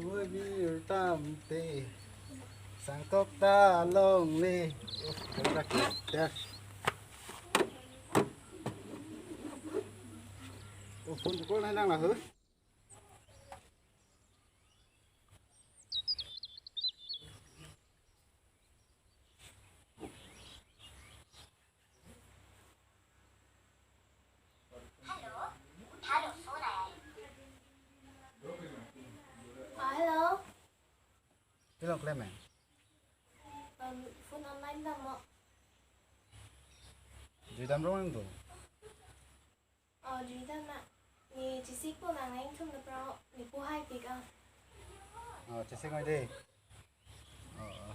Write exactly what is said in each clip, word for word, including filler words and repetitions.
Oi, bir tam te. Sangkok ta longle. Oh, kontak ya. Oh, phone call na lang la, huh? Ah, hello. Hello, Clement. Um, phone online dam mo? Jui dam rong do. Oh, jui dam ma. Ne chesik po nang nang thum na pro, ne po hai pik ah. Oh, chesik ngai de. Oh, oh.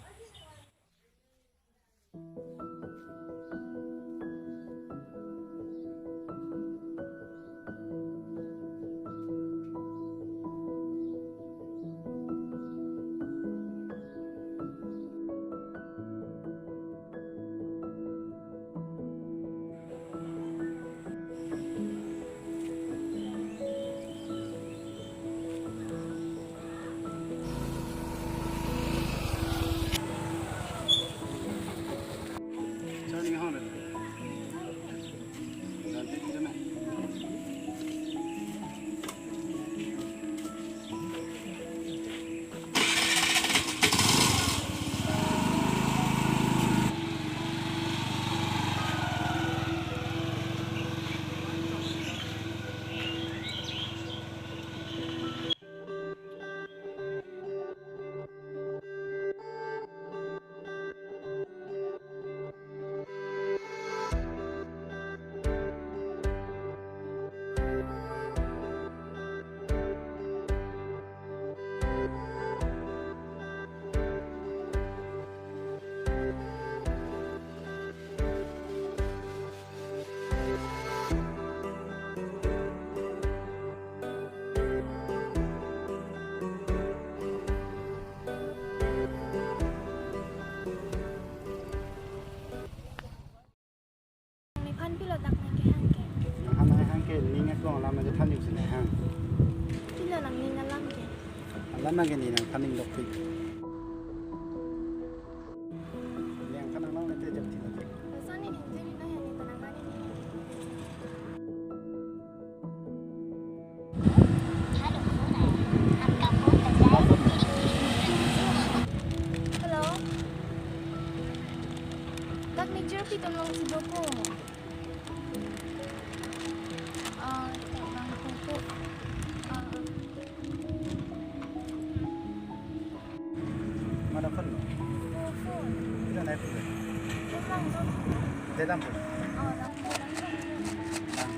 Nephan pilo dak nang kehang ke? Nang hang hang ke, ning akong alam aja than ning si nang hang. Pilo nang ning alam ke? Alam ke ning nang than ning dokpik. Ning than nang nang te jam ti nang te. Lason ne ning juri na ya ne tanang ani ne. Hello. Dak ne jur pi tum long si bro ko. Ah, tak bang ko ko. Ah. Mana phone? Oh, phone. Ila nai phone. Phone lang, phone. Dia dalam phone. Oh, dalam phone. Ah.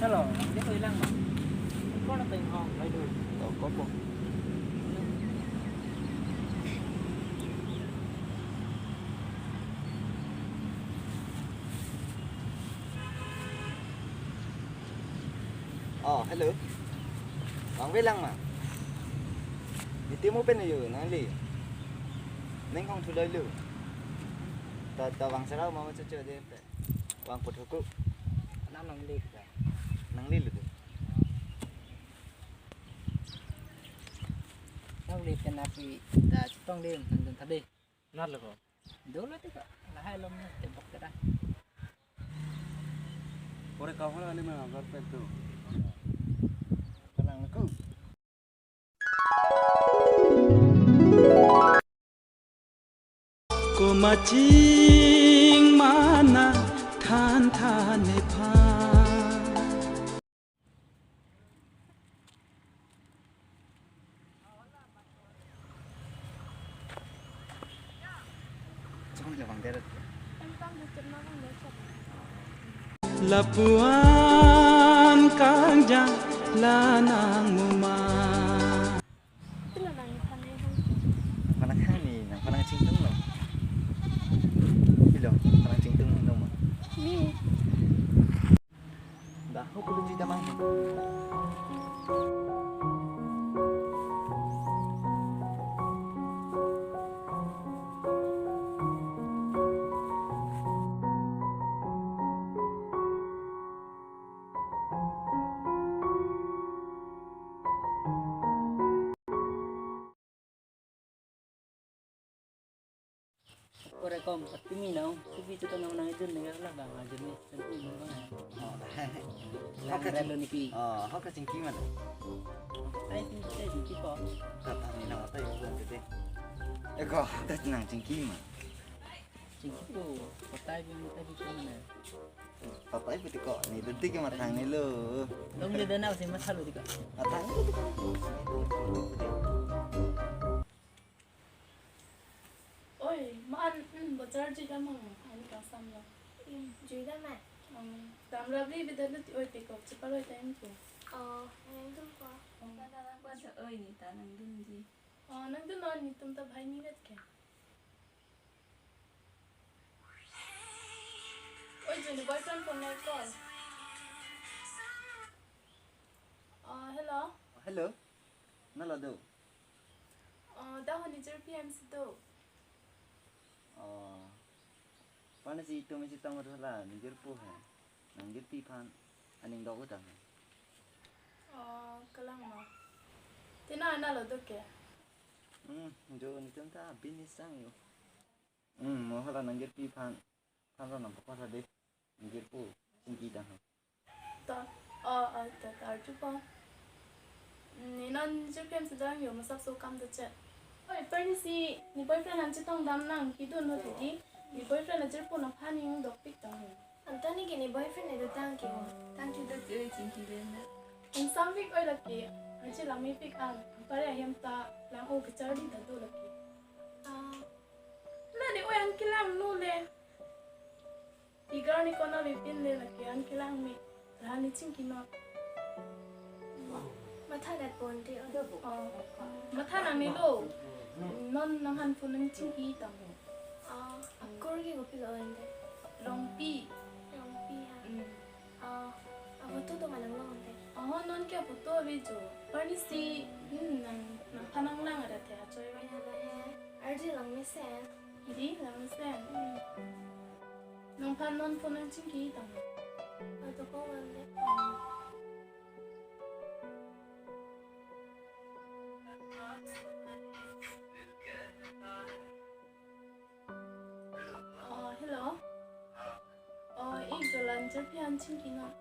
Hello, nang di ko ilang ma? Ko na teng hong, lai du. To, ko po. Oh, hello. Vangve lang ma? Meeting mo pen yo, nangli. Neng hong thuloi lo. Ta, ta vang sarau mama chocho de pe. Vang put huku. Anam nangli kita. Nangli lo. Nangli pen api ta chetong de, nang dun tha de. Nat lo ko. Dolo te ko. Lahai lom ne te bok te da. Pore kau hala ni ma gar pen tu. Palang ko. Komat ching mana than than nephan. Chong le bang deret. Lapuan kangja lanang muma. Pilo nang nephan nang hang. Mana Chingtung lo. Pilo, parang chingtung lo ma. Ni. Dah, ho puluji damang. Ore kom, pati mi nang, kubi tu nang nang jun ni la bang, jun ni, tentu ni bang. Oh. Lang Haka red ching-, lo ni pi. Oh, haka chingki man. Ai, ti, ti, ti, ti ko. Kata ni nang atai ko tete. Eh, ko, haka nang chingki man. Chingki ko, kotai bi, kotai bi ko na. Kotai bi ti ko, ni tete ke mathang ni lo. Long de dana si mathalo ti ko. Mathang ni ti ko. Oi, man, hmm, bazar jui dam ma, ani kasam lo. Hmm, jui dam ma. Hmm, dam rabri bidar na ti oi pick up, chepa oi time ko. Oh, nang dun ko. Hmm. Ba dalam ba sa oi ni ta nang dun ji. Oh, nang dun non ni tum ta bhai ni vet ke. Oi, jui ni boyfriend phone nai call. Oh, hello. Hello. Nalo do. Oh, dah ho nijor P M si do. Oh. Pane si itum isi tang hala nijor po he. Nangjirpi aphan aning dok uta he. Oh, kalang ma. Tina nalo do ke. Hmm, jo nitum ta bin isang yo. Hmm, mo hala nangjirpi aphan. Than ron nang pakot ha de. Nangjirpo. Chingki dang ha. To, oh, oh, to, to, arju po. Ni non nijor P M si dang yo, masap so kam to che. Oi, parni si, ni boyfriend an chetong dam nang, kidun ho titi. Ni boyfriend ajirpo nangphan ning dok pik tang ho. Anta ni ke ni boyfriend ne do tang ke ho. Tang chu do te chingki den na. Ing sam pik oi lake, arje lang me pik an, pare ahem ta, lang o kecharli ta do lake. Ah. Na ni oi an kelang nu le. Igar ni kona bipin le lake an kelang me. Lahan ni chingki non. Matha dat pon te on. Oh. Matha nang ni lo. Non nangphan phone nang chingki tang ho. Ah, akur ke kopi lo ente. Longpi. Longpi ha. Hmm. Ah, aphoto do ma nang long ente. Oh, non ke aphoto ave jo. Parni si, hmm, nang, nangphan nang lang ada te achoi ba. Ya, ba ya. Arje lang mesen. Iri, lang mesen. Hmm. Nangphan non phone nang chingki tang. Ato ko wan de. Oh, hello. Oh, ik dolan jerpi an chingki non.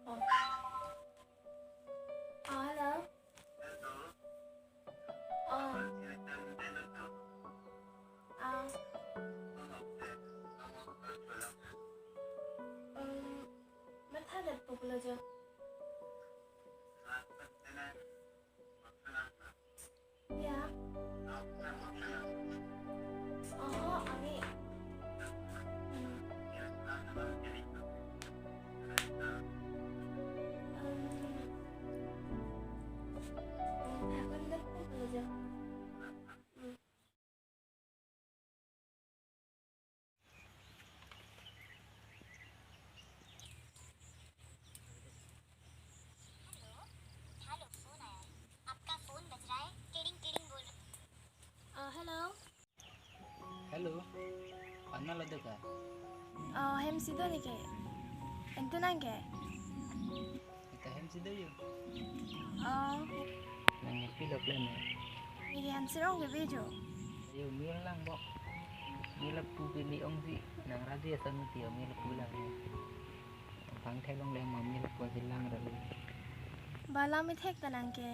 Oh. Ah, hello. Oh. Ah. Um, matha dat po pulo jo. Ya. Oho, ami. Hmm. Hmm. Hmm, aku hendak pun belajar. Hmm. Hello, hello, phone आया है। आपका फोन बज रहा है, टिडिंग, टिडिंग बोल रहा। अ, hello. Hello, pana lo do ka? अ, hem si do ni ke? Entu nang ke? Ita hem si do yo. Oh. Nang pilo plan na? Ni ke answer ong ke bejo. Yo, mir lang bo. Mir lapu pili ong si. Nang radi asan ti yo, mir lapu lang. Pang thek long leng ma mir lapu si lang rali. Bala mi thek ta nang ke.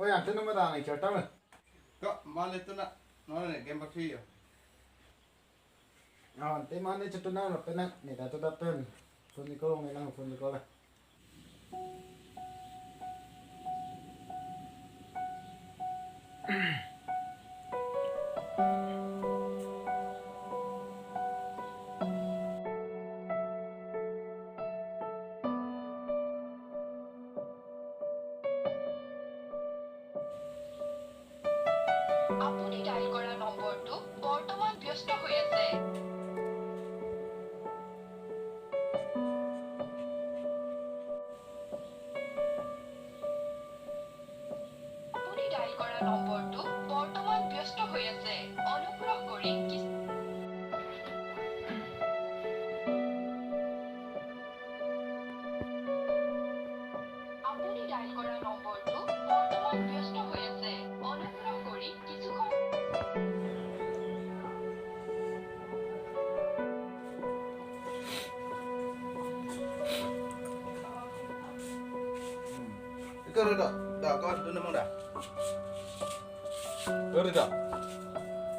Oi, ante nama dana ichar tame. Ko, male tu na. Non ne game pathi yo. Ah, te mane chutu na lo pena ne ta tu ta pen. Phone call ne lang phone call. আপুনি ডায়েল কৰা নম্বৰটো বৰ্তমান ব্যস্ত হৈ আছে। আপুনি ডায়েল কৰা নম্বৰটো বৰ্তমান ব্যস্ত হৈ আছে। অনুগ্ৰহ কৰি কিছু আপুনি ডায়েল কৰা নম্বৰটো বৰ্তমান ব্যস্ত হৈ আছে। অনুগ্ৰহ কৰি কিছু সময় Iko Rida, da, kau dun namang da. Iko Rida.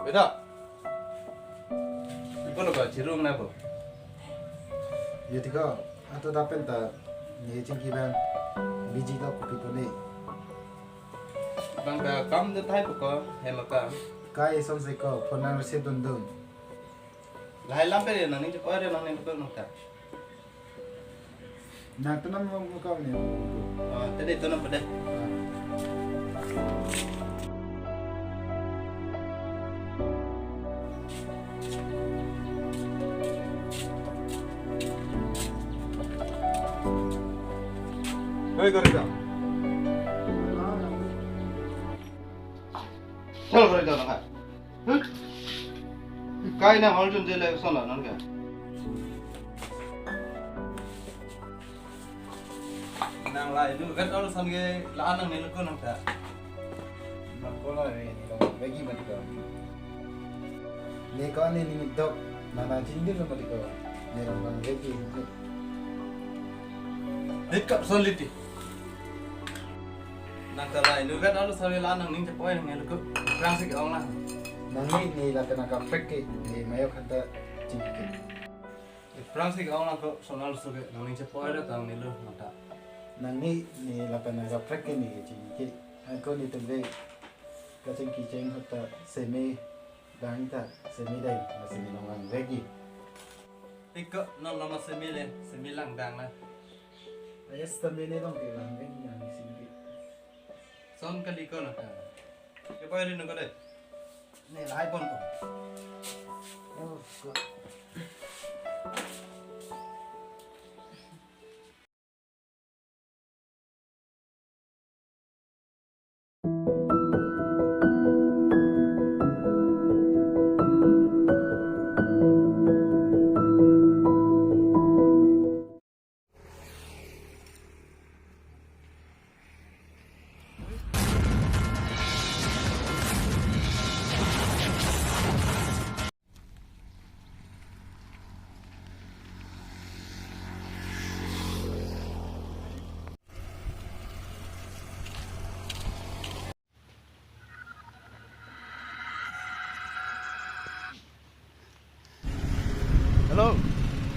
Rida. Iko lo ka chirung na bo. Ya tika, atu dapen ta ne chingki bang biji ta kopi pone. Bang da kam da thai poko, hema ka. Kai son se ko, phone number se dun dun. Lahai lam pe nangning chepoi re nangning pe nang ta. Nang tu nam mo ka ne. Ah, tadi tu nam pe deh. Ah. Hei, kau Rida. Chal, kau Rida, nang. Hmm? Kai nang hol jun jele son la non ke. Nang la idu vet ol son ke la nang ne lukun nang ta. Nang ko la re ni lo bagi mati ko. Ne ko ne ni dok na na jin dir mati ko. Ne lo bang bagi. Hit kap son liti. Nang ta la idu vet ol son ke la nangning chepoi nang ne lukun. Prang si ke ong lang. Nangni ne la kena kaprek ke ne mayo khanta chingki. Prang si ke ong lang ko son ol so ke nangning chepoi re tang ne lo nang ta. Nangni ne la kena kaprek ke ne chingki. Ako ne tembe kachingki cheng hota seme dang ta seme dang masih ne nong lang lagi. Iko non lama seme le, seme lang dang na. Ayas seme ne dong ke lang lagi nang seme. Son kali ko na ka. Ke boy rin ko de. Ne lai pon ko. Oh, ko. Hello,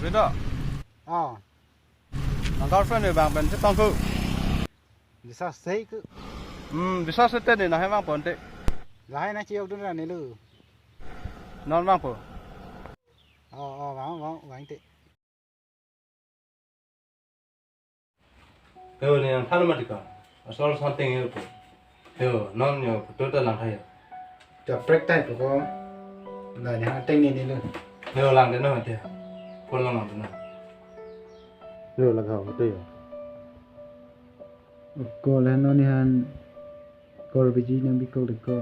Rida. Ah. Nang girlfriend ni bang pen chetong ko. Bisa sei ko. Hmm, bisa sei te ni na hemang pon te. Lahai na chiok dun ra ne lo. Non bang po. Oh, oh, bang, bang, bang te. Heo, ne nang than mati ko. Asol son teng yo ko. Heo, non yo, photo ta lang tha yo. Kaprek tai poko. La ne ha teng ne ne lo. Heo, lang de no te. Phone lang lang de no. Heo, lang ha photo yo. Ko le no ni han. Kor biji nang bikok de ko.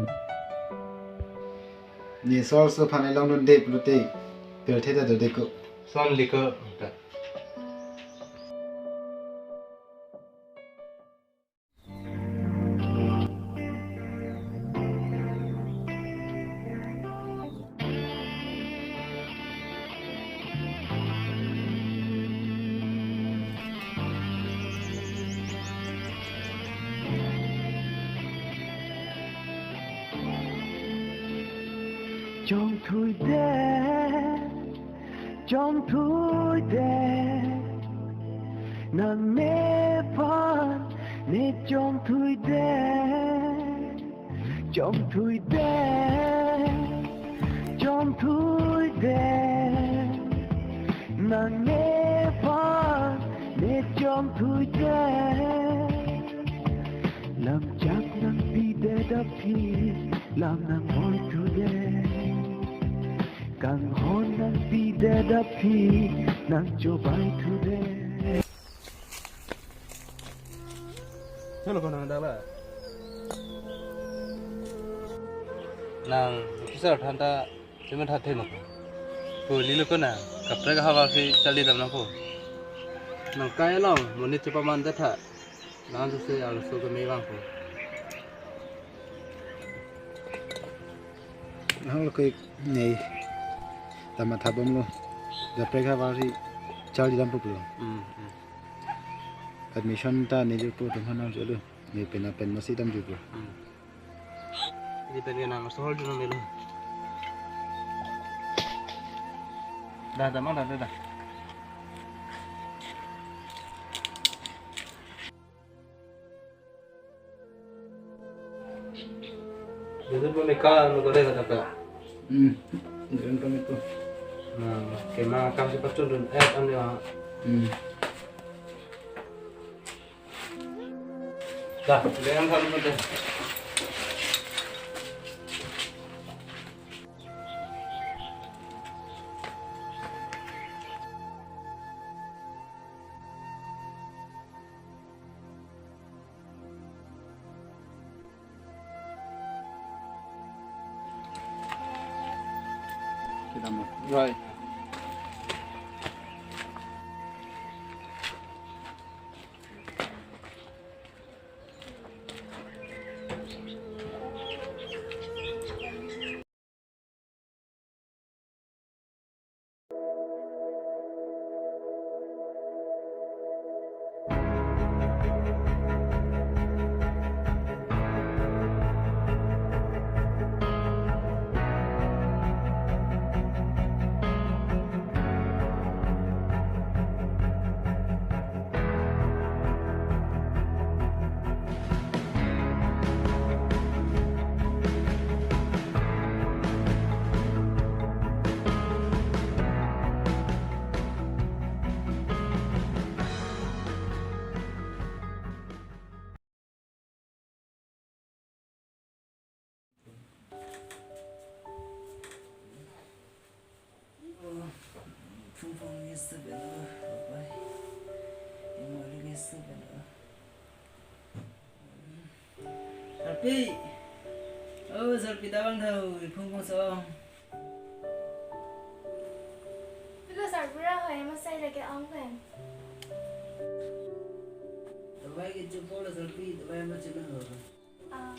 Ne sol so phan along non de pulote. Pel the ta do de ko. Son liko ta. Chongthui det, chongthui det, nang nephan ne chongthui det, chongthui det, chongthui det, nang nephan ne chongthui det. Lam jak nangpidet aphi, lam nang oithu det. Kanghon nangpidet aphi, nang chobaithu det. Hello, konang dala. Nang kisar thanta, cuma thathe nang. Ko lilo kona, kaprek havar si charli dam nangpo. Nang kai along, monit chepaman det tha. Nang jose arloso keme vangpo. Nang lo ke ne ta matha bomlo. Kaprek havar si charli dampo pulo. Hmm, hmm. Admission ta ne jupo tum hanang jolo. Ne pen pen masi dam jupo. Hmm. Ini pen ke nang sohol dun melo. Dah, dah, mang, dah, dah, dah. Dudut mo meka, mo kore kata ka. Hmm. Dudut kami tu. Nah, kema kam si pacun dun, eh, anu ya. Hmm. Dah, dengan kamu tu. Kita mau. Right. Phone phone nge seven, oh, bye. Imo le nge seven, oh. Sarpi. Oh, Sarpi, ta vang tha, phone phone so. Hello, Sarbura, hoi, ma sai lake ong pen. Dawai ke chupo la Sarpi, dawai ma chuna ho. Ah.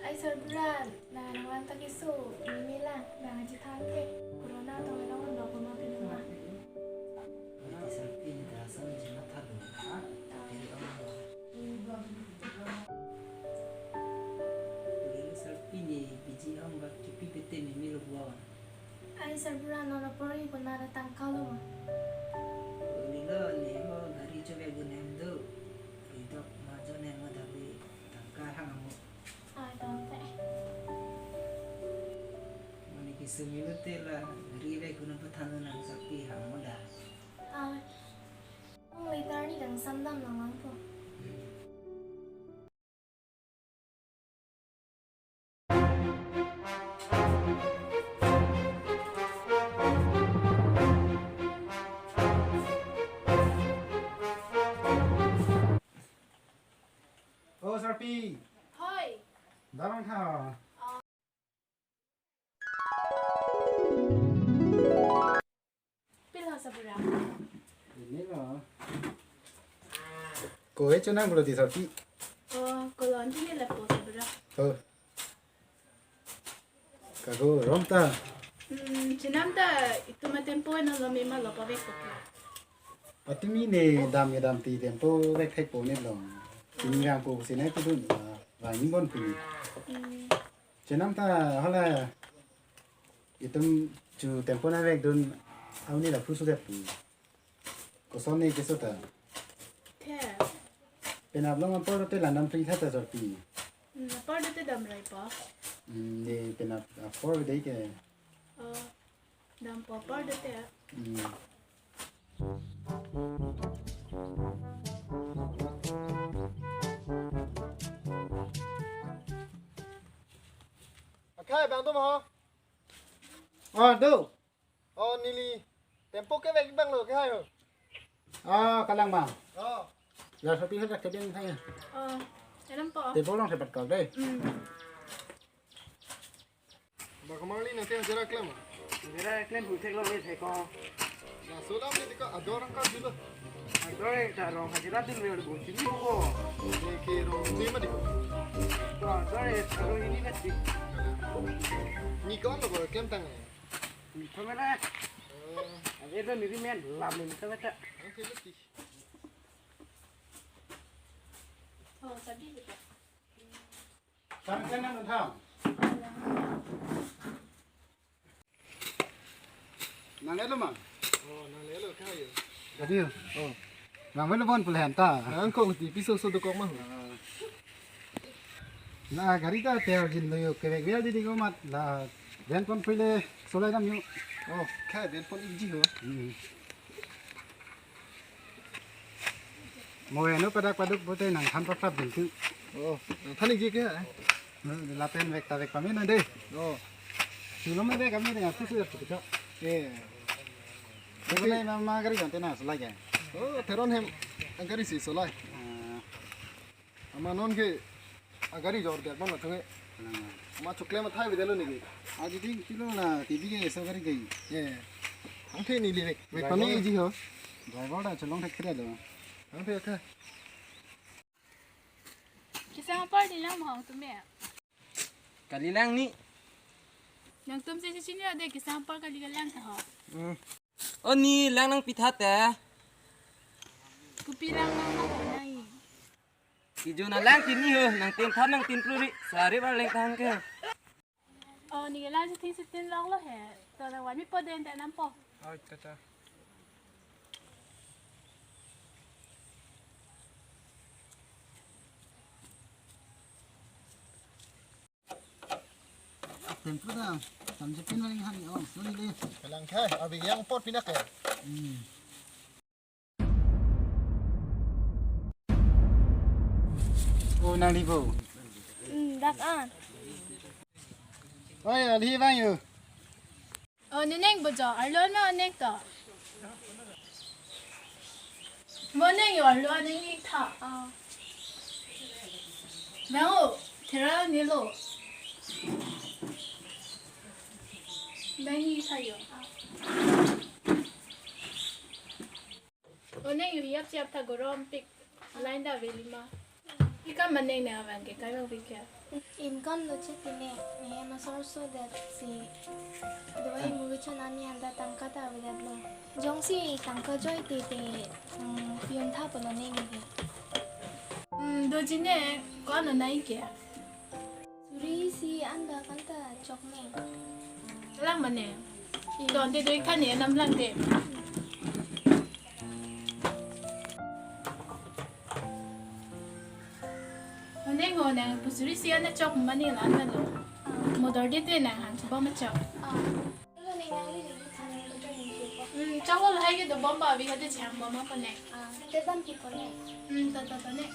Ai Sarbura, la nanglang ta keso, meme lang, bang aji than ke, corona tong elong on dok ma pinama. Iti Sarpi ne ta asam je matha lo. Piri ong lo. Piri Sarpi ne biji ong bak kipi pete meme lo buawan. Ai Sarbura, non apor ingkona ada tangka lo ma? Ulilo ne ho gari chobe gun hem do. Ridok majo ne mo dabi tangka hang amo. Ai tangka. Mane kisumilo te la gari be gun apa thanu nang Sarpi hang mo da. Ai. Ong later ni kangsam dam nang lang po. Oh, Sarpi. Hoi. Darang tha. Sabura. Ini lo. Ko e chonang pulo di sorti. Oh, ko lo anti ni lapu sabura. Oh. Kago rom ta. Hmm, chenam ta itum a-tempo na lo mema lo pavek ko. Atumi ne dam kedam ti tempo vek thek po ne long. Sini rang ko sini tu dun, ah, vangni bon pini. Hmm. Chenam ta hala itum chu tempo nangvekdun auni lapu sudet pu. Koson ne keso ta. The. Penap long apor te la dam pri tha ta sorti. Hmm, apor te dam rai pa. Hmm, ne penap apor dei ke. Oh, dam po apor te. Hmm. Akhai bang tu mo. Oh, do. Oh, neli tempo kevek bang lo ke hai ho. Ah, kalang ma. Oh. Ya, sapi sa kebeng hai. Oh, dalam po. Tempo long sepat kau deh. Hmm. Bang Kamarli nanti hajira klem. Hajira klem bu thek lo le thek ko. Na solam ni tika ador angka julo. Ador e ta rong hajira dun le bu chini ko. Ni ke rong ni ma di ko. Ador e ta rong ini na di. Ni kon lo ko klem tang e. Ni ko mera. Oh. Ave do ni men lam ni ko mera. Oke, let's see. Oh, sabi kita. Sang kan nang tham. Nang elo ma? Oh, nang elo kayo. Jadi, oh. Nang melo bon pulhan ta. Nang kong ti piso so dokok ma. Na gari ta ter jin lo yo kevek vel di di ko mat la ben pon pile solai dam yo. Oh, kha ben pon ikji ho. Hmm. Mo eno padak paduk bote nang than paprap jin tu. Oh, nang than ikji ke? Hmm, lapen vek ta vek pame na de. Oh. Sulo me vek kami dengan tu sudah tu. Eh. Tapi ma ma gari kan tena solai ke. Oh, Theron hem gari si solai. Ah. Ama non ke agari jor der bang thang. Hmm. Ama chokle ma thai bidalo ni ke. Aji ding kilo na T V ke so gari ke. Ye. Ang the ni le. Wek pame iji ho. Driver da cholong thek kre do. Ang the ka. Kisang apor di lang mo hong tum ya. Kali lang ni. Nangtum si chini de kisang apor kali kali lang ta ho. Hmm. O ni lang nangpi tha te. Kopi lang nang nang nai. Kejun alang kini ho, nang tin than nang tin pluri, sari bar leng tahan ke. Oh, ni lang si tin si tin long lo he. To na wan mi po den ta nam po. Oi, tata. Tempo da, tam je pin maling han ni, oh, sorry le. Kalang khai, abi yang pot pinak ya. Hmm. Oh, nang libo. Hmm, dak an. Oi, ali bang yo. Oh, neneng bojo, arlo na neng to. Mo neng yo arlo neng ni tha. Ah. Bang o, thera ni lo. Bang ni tha yo. O neng yo yap siap tha gorom pik. Line da veli ma. Ika maneng ne abang ke kai bang pikir. Income lo che pine, ne masor so that si. Doi muru chon ani anda tangka ta avedet lo. Jongsi tangka joi te te, mm, pion tha pulo neng ke. Hmm, do jine, ko ano nai ke? Suri isi anda kanta chok neng. Lang mane. Iya. Don te doi khan ne nam lang te. Mane ngo nang pusuri si anda chok mane la anda lo. Ah. Modor de te nang hang chuba ma chok. Ah. Lo neng nang li ni than lo to ni ko. Hmm, chok lo hai ke do bom ba vi ha de chang bom ma ko ne. Ah, te bam ki ko ne. Hmm, ta ta ta ne.